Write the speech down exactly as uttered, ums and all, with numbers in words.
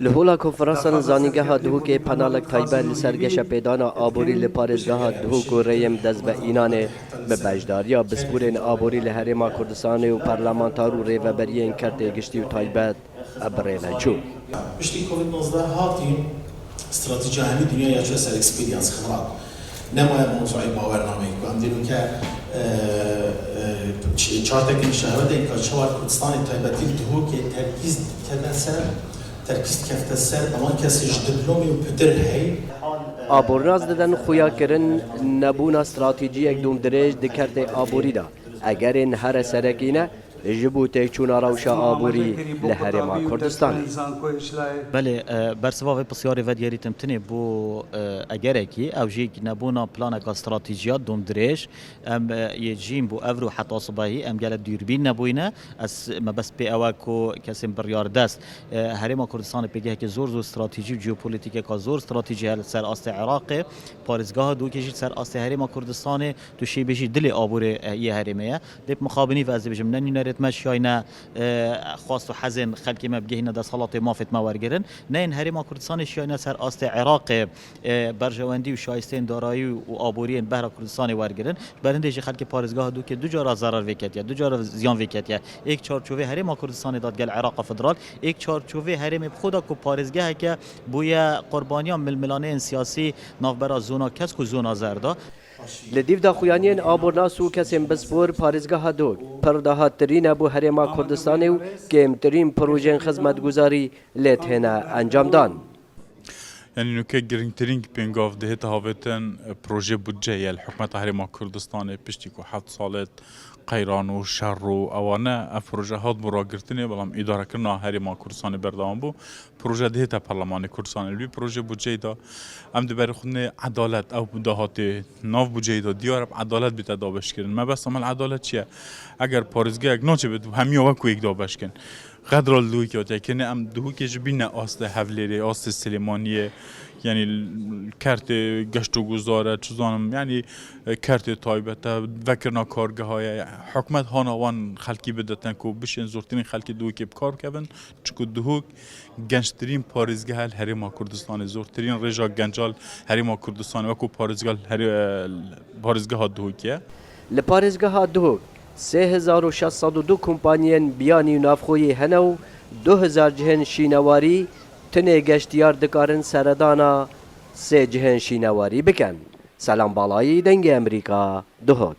Li hola konferansan Zanîngeha Duhokê panelek taybet li ser geşepêdana aborî li parêzgeha Duhok û rêyên dest bi înanê bi beşdariya pisporên aborî li Herêma Kurdistanê û parlamentar û rêveberiyên kertê giştî û taybet bi rê ve çû. Piştî Covid nozdeh hatî stratejiya hemî dinya ya çûye ser experience, xibrat. Nemaye mewzuê bawernameyê ku em dîroke, e, e, ç-, çartekî şehwetê ka çawa Kurdistanê taybetî li Duhokê terkîz dikete ser, terkîz dikefte ser, ewan kesê ji diplomê û pitir hey. Abornas didin xuya kirin nebûna stratejiyek domdirêj di kertê aborî de egerên here serekî ne ji bo têkçûna rewşa aborî li Herêma Kurdistanê. Belê, e, bersiva vê pisyarê vedigerîtim tinê bo, e, egerekî, ew jî nebûna planeka stratejî ya domdirêj. Em, e, yê cîn bû evro heta sibehî, em gelek dûrbîn nebûyne. Ez mebest pê ew e ku kesên biryardest, e, Herêma Kurdistanê pêgeheke zor zor stratejî û jeopolîtîkeka zor stratejî heye li ser astê Iraqê, parêzgeha Duhokê jî li ser astê Herêma Kurdistanê, tu şê bêjî dilê aborê, e, yê herêmê ye. Lê bi mixabinî ve ez dibêjim, ne nûnerêt me şiyayne, e, xwast û hezên xelkê me bigihîne desthilatê mafêt me wergirin. Ne yên Herêma Kurdistanê şiyayne ser astê Iraqê, e, berjewendî û şayisteyên darayî û aboriyên behra Kurdistanê wergirin. Ji ber hindê jî xelkê parêzgeha Duhokê du cara zerar vêketiye, du cara ziyan vêketiye. Êk çarçovê Herêma Kurdistanê da digel Iraqa Federal, êk çarçovê herêmê bi xwe da ku parêzgeheke bûye qurbaniya milmilaneyên siyasî navbera zona kesk û zona zer da. Li dîv daxuyaniyên abornas û kesên pispor parêzgeha Duhok pir dahattirîn e bo Herêma Kurdistanê û kêmtirîn projeyên xizmetguzarî lê têne encamdan. Yanî nuke girîngtirîn pêngav dihête havêtin, e, proje budce ye li hikûmeta Herêma Kurdistanê piştî ku heft sal e qeyran û şer û ewane ev proje hat bo ragirtinê, belam îdarekirina Herêma Kurdistanê berdewam bû. Proje dihête Perlemanê Kurdistanê. Li wî proje budceyê de em di berê xwe dinê edalet, ew dahatê nav budceyê de diyar e, edalet bête dabeşkirin. Mebesta me li edalet çi ye? Eger parêzgehek naçe bê hemiya wek ku yek dabeş kin. Qedra li Duhokê hatiye kirinê, em Duhokê ji bîne astê Hevlêrê, astê Silêmaniyê, yanî kertê geşt û guzar e, çi zanim, yanî kertê taybet e, vekirina kargeha ye. Hikûmet hana wan xelkî bidete ku bişên zortirîn xelkê Duhokê bi kar bikevin. Çiku Duhok gençtirîn parêzgeh e li Herêma Kurdistanê, zortirîn rêja genca li Herêma Kurdistanê wekû parêzgeh li Herê-, parêzgeha Duhokê ye. Li parêzgeha Duhok sê hezar û şeş sed û du kompaniyên biyanî û navxweyî hene û du hezar cihên şînewarî, tinê geştiyar dikarin seredana sê cihên şînewarî bikin. Selam Balayî, Dengê Emerîka, Duhok.